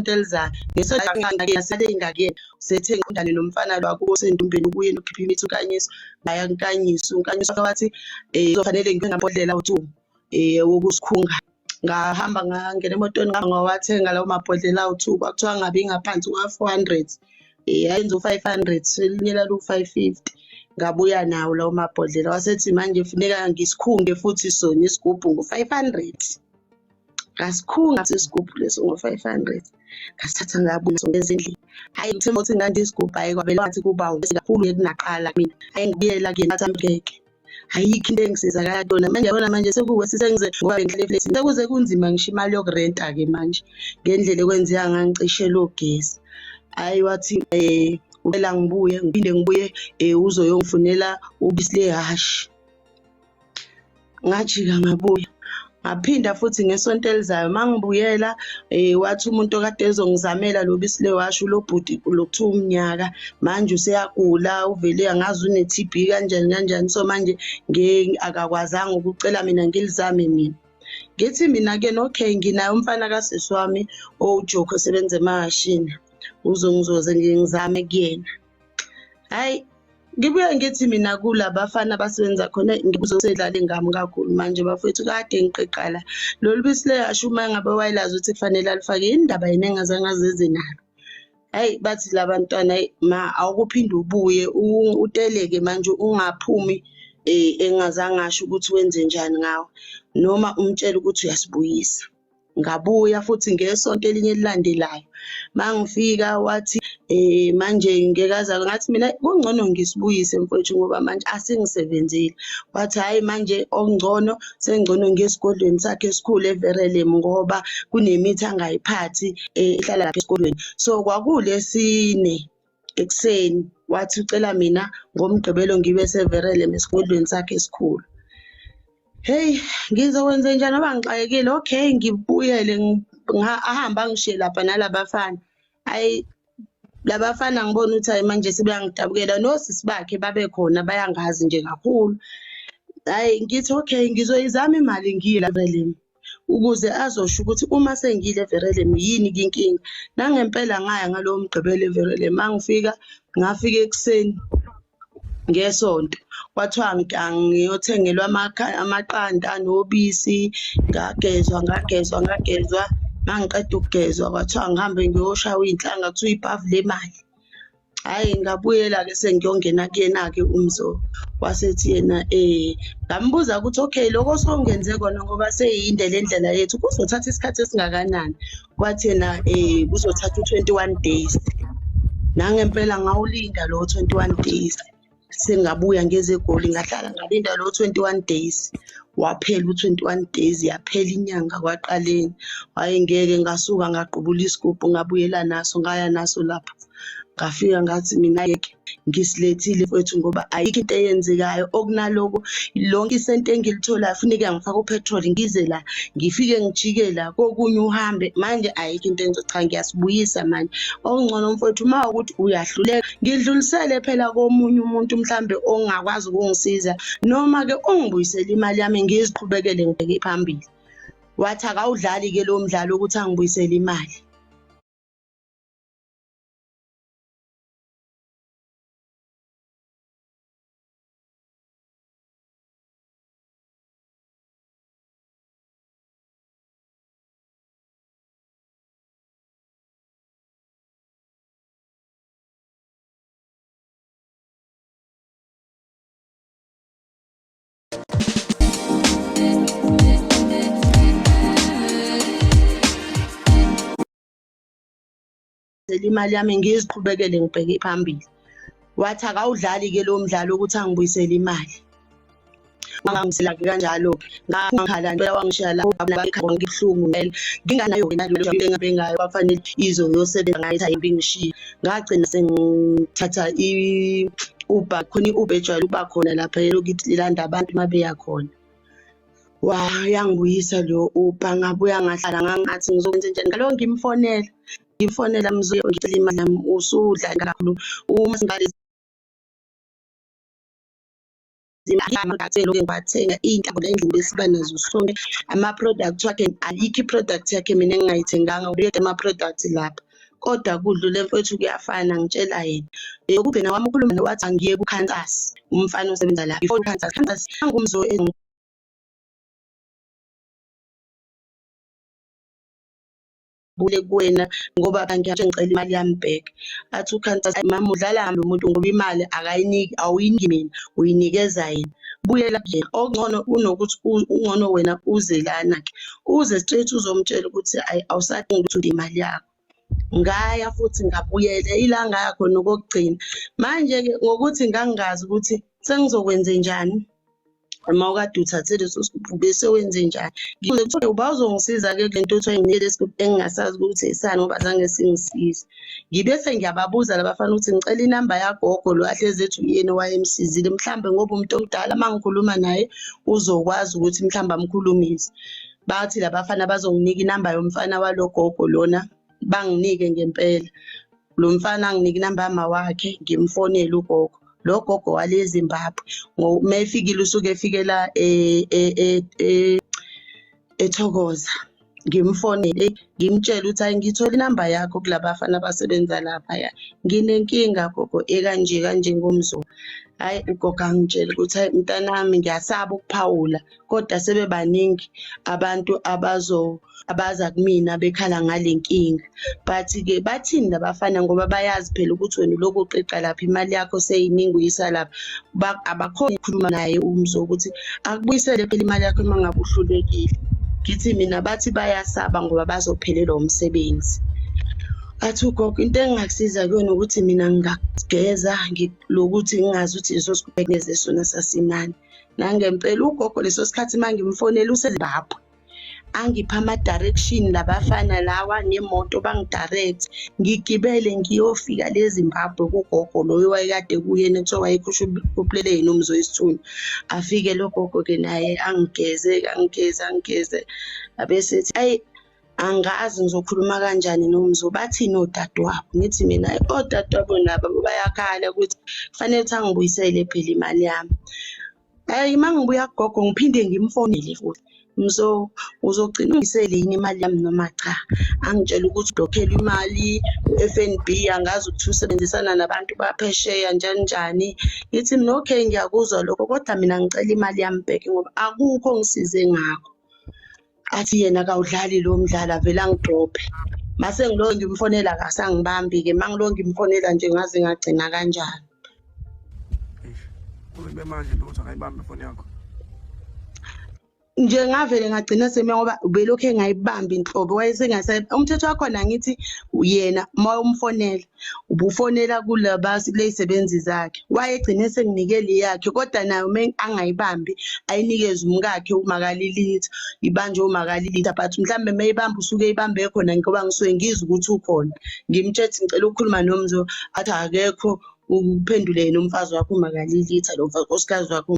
Elizayo ngesonto ngakuyena usethe ngiqondane nomfana lo wakubo osendumbeni kuye nokhipha imithi uNkanyiso, ngaya kuNkanyiso. UNkanyiso wathi kuzofanele amabhodlela awu-two wokusikhunga. Ngahamba ngangena emotweni ngawathenga lawo mabhodlela awu-two, kwakuthiwa angabi ngaphansi kuka-400, ayenza u-500, elinye lalu-550. Ngabuya nawo lawo mabhodlela, wasethi manje funeka ngisikhunge futhi sona isigubhu ngo-500. Ngasikhunga isigubhu leso ngo-500, ngasithatha ngabuya naso ngeza endlini. Hhayi ngithe uma kuwukuthi ngilanda isigubhu, hhayi kwavele kwangathi kuba worse kakhulu kunaqala kumina. Hhayi ngibuyela kuyena ngathi ngeke, ayikho into engisizakala kuyona manje uyabona manje sekuwu-worse sengize ngoba bengihlala eflethini. Sekuze kunzima ngisho imali yokurenta-ke manje ngendlela ekwenzeka ngayo ngicishelwa ogesi. Hhayi wathi ucela ngibuye ngiphinde ngibuye uzoyongifunela ubisi lehhashi. Ngajika ngabuya, ngaphinda futhi ngesonto elizayo uma ngibuyela wathi umuntu okade ezongizamela lo bisi lehhashi lo bhuti lo kuthiwa umnyaka manje useyagula uvele angazi une-T_B kanjani kanjani so manje akakwazanga ukucela mina ngilizame mina. Ngithi mina kuyena okay nginaye umfana kasisi wami owujokhi osebenza emahhashini uzongizoze ngizame kuyena. Hhayi ngibuye ngithi mina kula bafana abasebenza khona ngibuzosedlale ngami kakhulu manje bafowethu kade ngiqiqa la. Lolu bisi lehhashi uma ngabe wayelazi ukuthi kufanele alifake yini ndaba yena engazange azeze nalo. Hhayi bathi la bantwana hhayi ma awukuphinde ubuye uteleke manje ungaphumi engazange asho ukuthi wenze njani ngawe noma umtshele ukuthi uyasibuyisa. Ngabuya futhi ngesonto elinye elilandelayo. Uma ngifika wathi manje ngeke aze ngathi mina kungcono ngisibuyise mfowethu ngoba manje asingisebenzeli. Wathi hhayi manje okungcono sengcono ngiye esigodlweni sakhe esikhulu eVerelem ngoba kunemithi angayiphathi ehlala lapha esigodlweni. So kwakulesine ekuseni wathi ucela mina ngoMgqibelo ngibe seVerelem esigodlweni sakhe esikhulu. Hheyi, ngizokwenze njani ngoba ngixakekile. Okay, ngibuyele ahambe angishiye lapha nalabafana. Hhayi, labafana ngibona ukuthi hhayi manje sebeyangidabukela nosisi bakhe babekhona bayangazi nje kakhulu. Hhayi, ngithi okay, ngizoyizama imali ngiye la Verelem ukuze azosho ukuthi uma sengile eVerelem yini-ke inkinga. Nangempela ngaya ngalowo Mgqibelo eVerelem, uma ngifika ngafika ekuseni. NgeSonto kwathiwa angiyothengelwa amaqanda nobisi, ngagezwa, ngagezwa, ngagezwa. Uma ngiqeda ukugezwa kwathiwa angihambe ngiyoshawa iy'nhlanga kuthiwa ibhavu lemali. Hhayi ngabuyela-ke sengiyongena kuyena-ke uMzo, wasethi yena ngambuza ukuthi okay lokho osongenze kona ngoba seyinde le ndlela yethu kuzothatha isikhathi esingakanani? Wathi yena kuzothatha u-21 days. Nangempela ngawulinda lowo 21 days sengabuya ngeze eGoli ngahlala ngalinda lowo 21 days waphela u-21 days yaphela inyanga kwaqaleni hhayi ngeke ngasuka ngaqubula isigubhu ngabuyela naso ngaya naso lapho ngafika ngathi mina yeke ngisilethile mfowethu ngoba ayikho into eyenzekayo okunaloko lonke isenti engilitholayo funeka ngifake upetrol ngize la ngifike ngijike la kokunye uhambe manje ayikho into enzo cha ngiyasibuyisa manje okungcono mfowethu uma ukuthi uyahluleka ngidlulisele phela komunye umuntu mhlambe ongakwazi ukungisiza noma-ke ungibuyisele imali yami ngiziqhubekele ngibheke phambili wathi akawudlali-ke lowo mdlalo ukuthi angibuyisele imali. Imali yami ngiziqhubekele ngibheke phambili. Wathi akawudlali-ke lowo mdlalo ukuthi angibuyisele imali. Wangangisela-ke kanjalo-ke. Ngakhala impela wangishiya lapho ngibuhlungu ngempela. Nginganayo-ke naleyo into engabe ngayo kwakufanele izoyosebenza ngayo ithi ayimbi ingishiye. Ngagcina sengithatha i-Uber, khona i-Uber ejwayele ukuba khona lapha elokithi ilanda abantu uma beya khona. Wayangibuyisa leyo Uber ngabuya ngahlala ngangathi ngizokwenzenjani ngaloko ngimfonela, ngimfonela Mzo ngicela imali yami usudla kakhulu uma singale. Ngiwathenga iy'ntambo la endlini besiba nazo sonke, ama-product wakhe, ayikho i-product yakhe mina engingayithenganga ama-product lapha. Kodwa kudlule mfowethu kuyafana ngitshela yena. Ukugcina kwami ukukhuluma naye wathi angiye kuKhansasi, umfana osebenza la before uKhansasi, Khansasi nangu uMzo kuwena ngoba ngicela imali yami back. Athi uKhansasi, mama udlala ngalo muntu ngoba imali akayiniki, awuyiniki mina, uyinikeza yena. Buyela kuyena, okungcono kunokuthi kungcono wena uze lana-ke, uze straight uzomtshela ukuthi ayi awusadingi ukuthi imali yakho. Ngaya futhi ngabuyela, ila ngaya khona okokugcina. Manje-ke ngokuthi ngangingazi ukuthi sengizokwenzenjani uma ukade uthathe leso sigubhu bese wenzenjani. Ngibuze kuthiwa uba uzongisiza-ke kule nto kuthiwa nginike lesi sigubhu engingasazi ukuthi esani ngoba zange singisize. Ngibe sengiyababuza la bafana ukuthi ngicela inamba yagogo lo ahlezi ethi uyena owayemsizile, mhlambe ngoba umuntu omdala uma ngikhuluma naye uzokwazi ukuthi mhlawumbe amkhulumise. Bathi labafana bazonginika inamba yomfana walo gogo lona, banginike ngempela. Lo mfana anginike inamba yama wakhe, ngimfonele ugogo. Lo gogo wale eZimbabwe, uma efikile usuke efikela eThokoza. Ngimfonele ngimtshele ukuthi hhayi ngithole inamba yakho kula bafana abasebenza laphaya, nginenkinga gogo ekanje kanje ngoMzolo. Hhayi ugogo angitshele ukuthi hhayi mntanami ngiyasaba ukuphawula kodwa sebebaningi abantu abaza kumina bekhala ngale nkinga. But-ke bathini labafana ngoba bayazi phela ukuthi wena ulokhu uqiqa lapha imali yakho seyiningi uyisa lapha. Abakhoni ukukhuluma naye uMzo ukuthi akubuyisele phela imali yakho uma ngabe uhlulekile. Ngithi mina bathi bayasaba ngoba bazophelelwa umsebenzi. Athi ugogo into engingakusiza kuyona ukuthi mina ngingakugeza lokuthi ngingazi ukuthi leso sigubhu sona sasinani. Nangempela ugogo leso sikhathi uma ngimfonela useZimbabwe. Angiphe ama-direction labafana lawa nemoto bangi-direct ngigibele ngiyofika le Zimbabwe kugogo loyo wayekade kuyena kuthiwa wayekhuphulela yena uMzo isithunywa. Afike lo gogo-ke naye angigeze-ke angigeze angigeze abese ethi ayi angazi ngizokhuluma kanjani noMzo bathini odadewabo. Ngithi mina odadewabo nabo bayakhala ukuthi kufanele ukuthi angibuyisele phela imali yami. Hhayi uma ngibuya kugogo ngiphinde ngimfonele futhi, Mzo uzogcina ungibuyisele yini imali yami noma cha? Angitshele ukuthi udokhela imali u-F_N_B angazi ukuthi usebenzisana nabantu baphesheya njani njani. Ngithi mina okay ngiyakuzwa lokho kodwa mina ngicela imali yami back ngoba akukho ongisize ngakho. Athi yena kawudlali lowo mdlalo avele angidrophe. Mase ngilokhu ngimfonela akasangibambi-ke, uma ngilokhu ngimfonela nje ngaze ngagcina kanjalo. Eish. Kuze manje lutho akayibambi ifoni yakho. Nje ngavele ngagcina semi ngoba ubelokhu engayibambi inhlobo wayesengase umthetho wakhona ngithi yena uma umfonela ubufonela kulaba kulezisebenzi zakhe wayegcine senginikele yakhe kodwa nayo uma angayibambi ayinikeze umkakhe umakalilitha ibanjwe umakalilitha but mhlambe uma eyibamba usuke eyibambe khona ngoba ngisuke ngizwe ukuthi ukhona ngimtshela ukuthi ngicela ukukhuluma nomzo athi akekho uphendule yena umfazi wakho umakalilitha lo nkosikazi wakho.